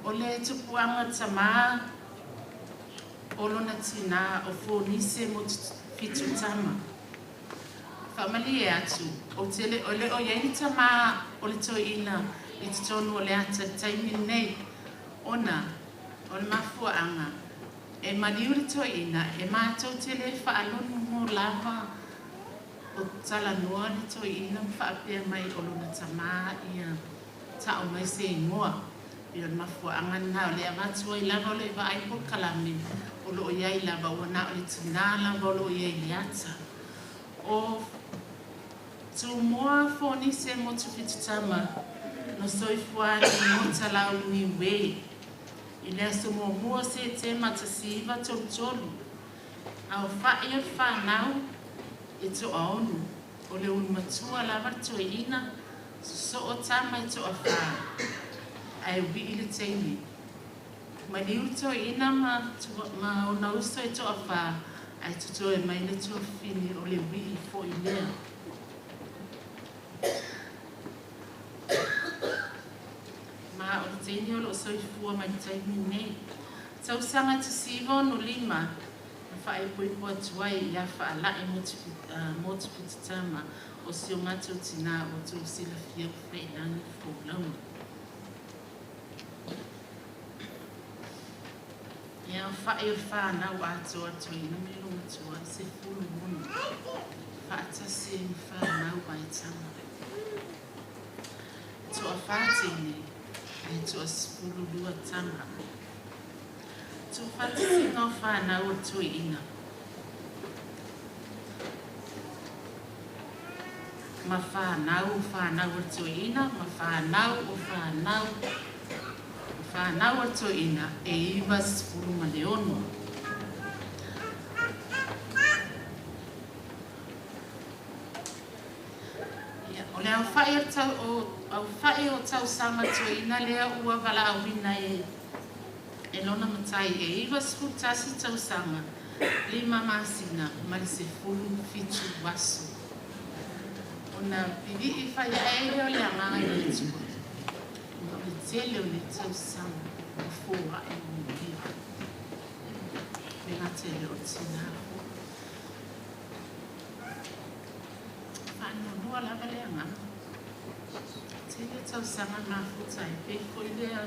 O le tupuaga tamā o lona tinā o Fonise Motufitu tama. Faamalie atu, ou te le o le o i ai ni tamā o le toeaina i totonu o le ata i le taimi lenei, ona o le mafuaaga e maliu le toeaina e matou te le faalogo lava o talanoa le toeaina ma faapea mai o lona tamā ia ta'u mai se igoa. E pei o le mafuaaga lena o le avatu ai lava o le vaai polokalame o lo o i ai lava ua na o le tinā lava o lo o i ai i le ata. O Tumoa Fonise Motufitutama na soifua atu i Mutalau Niue i le aso 1 o Setema 1933, aofa'i o le fanau e toaono, o le ulumatua lava le toeaina, sosoo tama e toafā, ae ui'i le teine. Maliu le toeaina ma ona uso e toafā, ae totoe mai le tuafafine o le ui'i foi lea. Ma o le teine o lo o soifua mai le taimi lenei. Tausaga 1965 na faaipoipo atu ai ia Faalai Motufitutama o si o matou tinā ua outou silafia ua faiilagi le folauga. E aofa'i o le fanau atoa toeaina ma le loomatua e 16 faatasi ai ma fanau vaetama. E toafā teine ae toa-12 tama. Tuufaatasiga o fanau o le toeaina ma fanau o fanau o le toeaina ma fanau o fanau o fanau o le toeaina e 96. Ia, o le aofa'i o le tau, o aofa'i o tausaga toeaina lea ua valaauina e e lona matai e 91 tausaga, 5 masina ma le 17 aso. Ona pili'i fai ae ai lea o le agaga i le Atua, ona o le tele o nei tausaga ua foa'i mulia. E le gata i lea o le tinā foi. Faanoanoa lava le agaga. Tele tausaga mafuta ai pei foi lea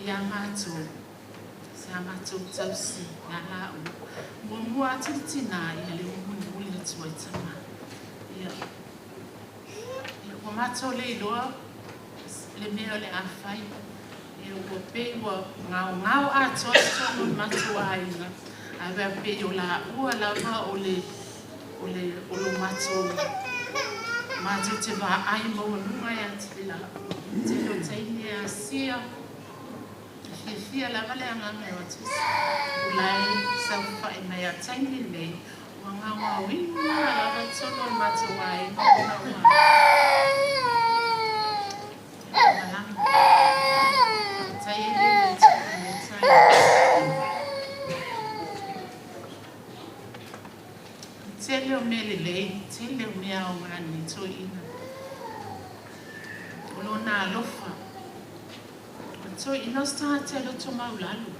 ia matou sa matou tausi ia laua. Muamua atu le tinā ia lea ua mulimuli atu ai tamā. Ia, ia ua matou le iloa le mea o le a fai. Ia ua pei ua gaogao atoa totonu o le matou aiga, ae pei o laua lava o le o le o lo matou matou te vaai maualuga ia te laua. Tele o taimi e asia, e fiafia lava le agaga e o atu o la e saofai mai a taimi lenei, ua gaogaoina lava totonu o le matou aiga ona ua malama. Tai e le le Atua i lenei taeao. Tele o mea lelei, tele o mea aoga nei toeaina. O lona alofa. O le toeaina o se tagata e loto maulalo.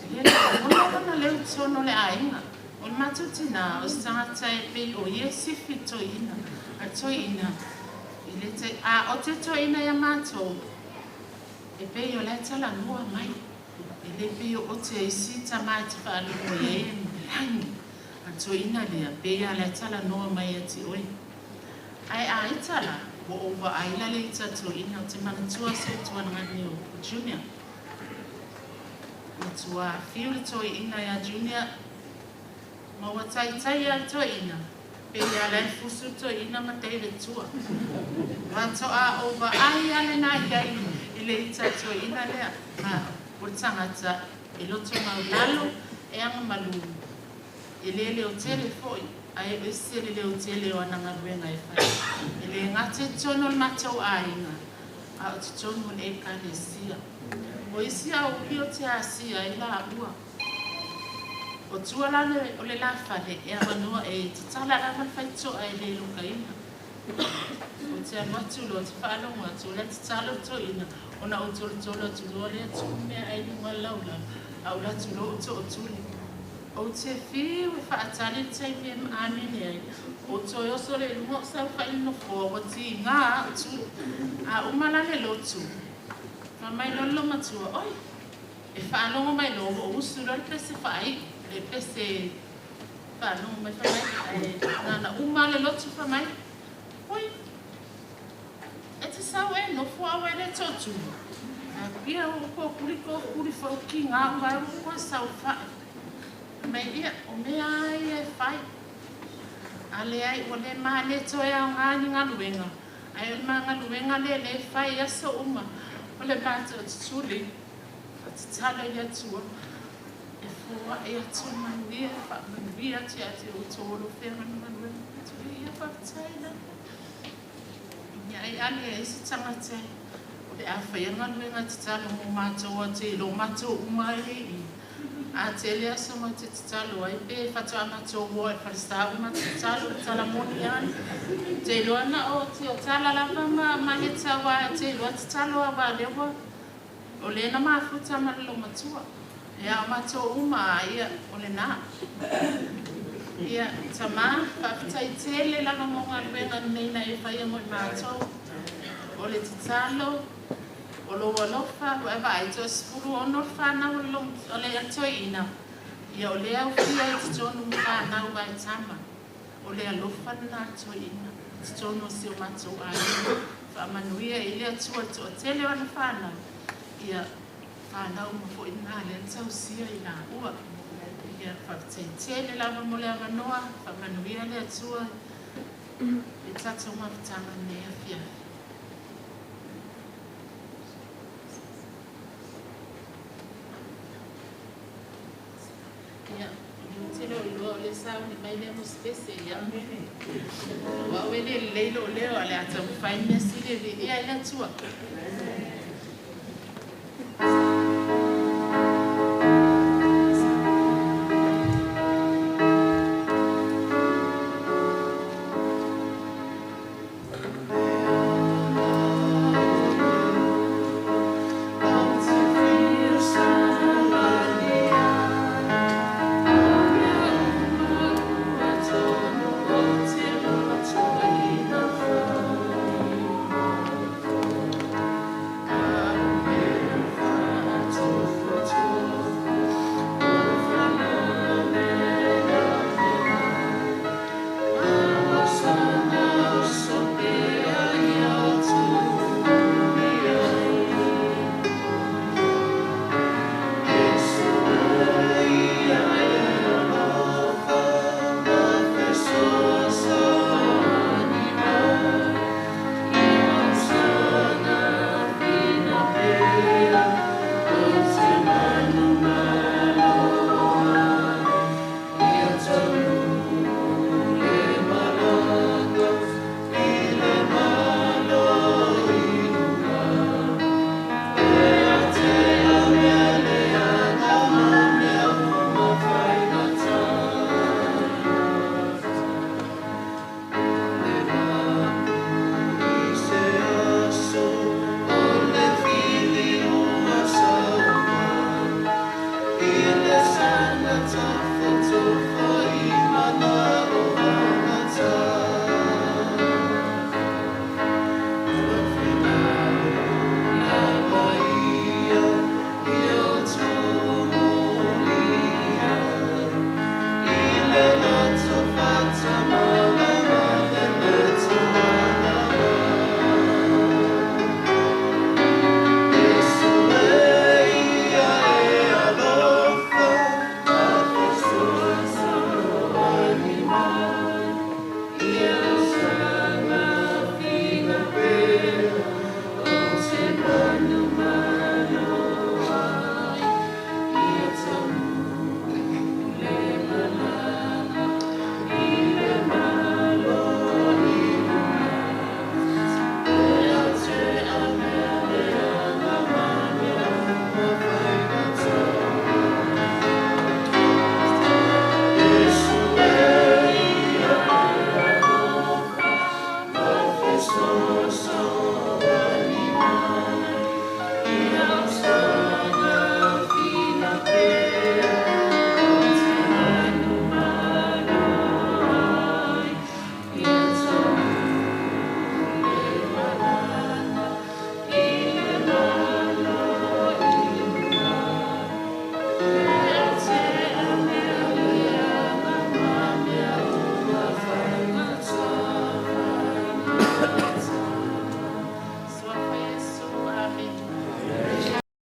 E le lagona lona leo i totonu o le aiga. O le matou tinā, o se tagata e pei o ia e sifi i le toeaina. A le toeaina, i le te, a o te toeaina ia matou, e pei o la e talanoa mai. E le pei o ote isi tama e te faalogo i ai e lagi. A toeaina lea, pei a la e talanoa mai ia te oe. Ae a ita la, ua ou vaai la le ita toeaina o te manatua se tuanagani o Junior. Matua fiu le toeaina ia Junior, ma ua taitai a le toeaina, pei a la e fusu le toeaina ma David tua. Faatoa ou vaai a lena i ai i le ita toeaina lea. Ma o le tagata e loto maulalo, e agamalu, e le leotele foi, ae ese le leotele o ana galuega e fai. E le gata i totonu o le matou aiga, a o totonu o le Ekalesia. O isi aoauli o te asia ai laua. O tua la o le lafale e avanoa e tatala lava le faitotoa e le lokaina. Ou te alu atu loa ou te faalogo atu o la e tatalo le toeaina ona ou tolotolo atu loa lea tuu meaai i luga o le laulau ae ou alu atu loa ou tootuli. Ou te fiu e faatali le taimi e amene ai, ou toe oso lea i luga ou saofai i le nofoa ua tiga lava ou tuli. A uma la le lotu, fai mai loa le loomatua, “Oi!” E faalogo mai loa ua ou usu loa le pese faaiu, le pese faalogo mai fai mai, ae na ona uma lava le lotu fai mai, “Oi, e te sau ea e nofo ae ua e le tootuli?” Ia ua ou tootuli tootuli foi ua tiga uma ai ua ou toe saofai. Fai mai, “Ia, o mea lava ia e fai. A leai ua le ma le toe aoga ni galuega, ae o le ma galuega lea o lea e fai i aso uma, o le ma tootutuli, tatalo i le Atua e foai atu le manuia, faamanuia atu ia te outou o lo o feagai ma galuega.” Ia faafetai lava. Ia ai a leai se tagata o le a faia galuega tatalo mo matou te iloa matou uma ai i i. A tele aso ma te tatalo ai pe faatoa matou o lava i le falesa uma tatalo le tala moni lava. Te iloa na o tala lava ma maheta aua te iloa tatalo aua lea ua o lea na mafuta ma le loomatua. Ia o matou uma ia o lena. Ia tama, faafetai tele lava mo galuega nei na e faia mo i matou. O le tatalo, o lou alofa, ua e vaai toasefulu ono le fanau o le toeaina, ia o lea ufia i totonu ma fanau a e tama. O le alofa lena toeaina, totonu o si o matou aiga. Faamanuia i le Atua i le toatele o ana fanau, ia fanau uma foi na lea na tausia i laua. Ia faafetai tele lava mo le avanoa, faamanuia le Atua i tatou mafutaga i lenei afiafi. Ia, o lea ou te le o iloa o lea e sauni mai lea musipese. Ia, o au e le lelei lou leo, ae o le a taumafai le mea sili e viia ai le Atua.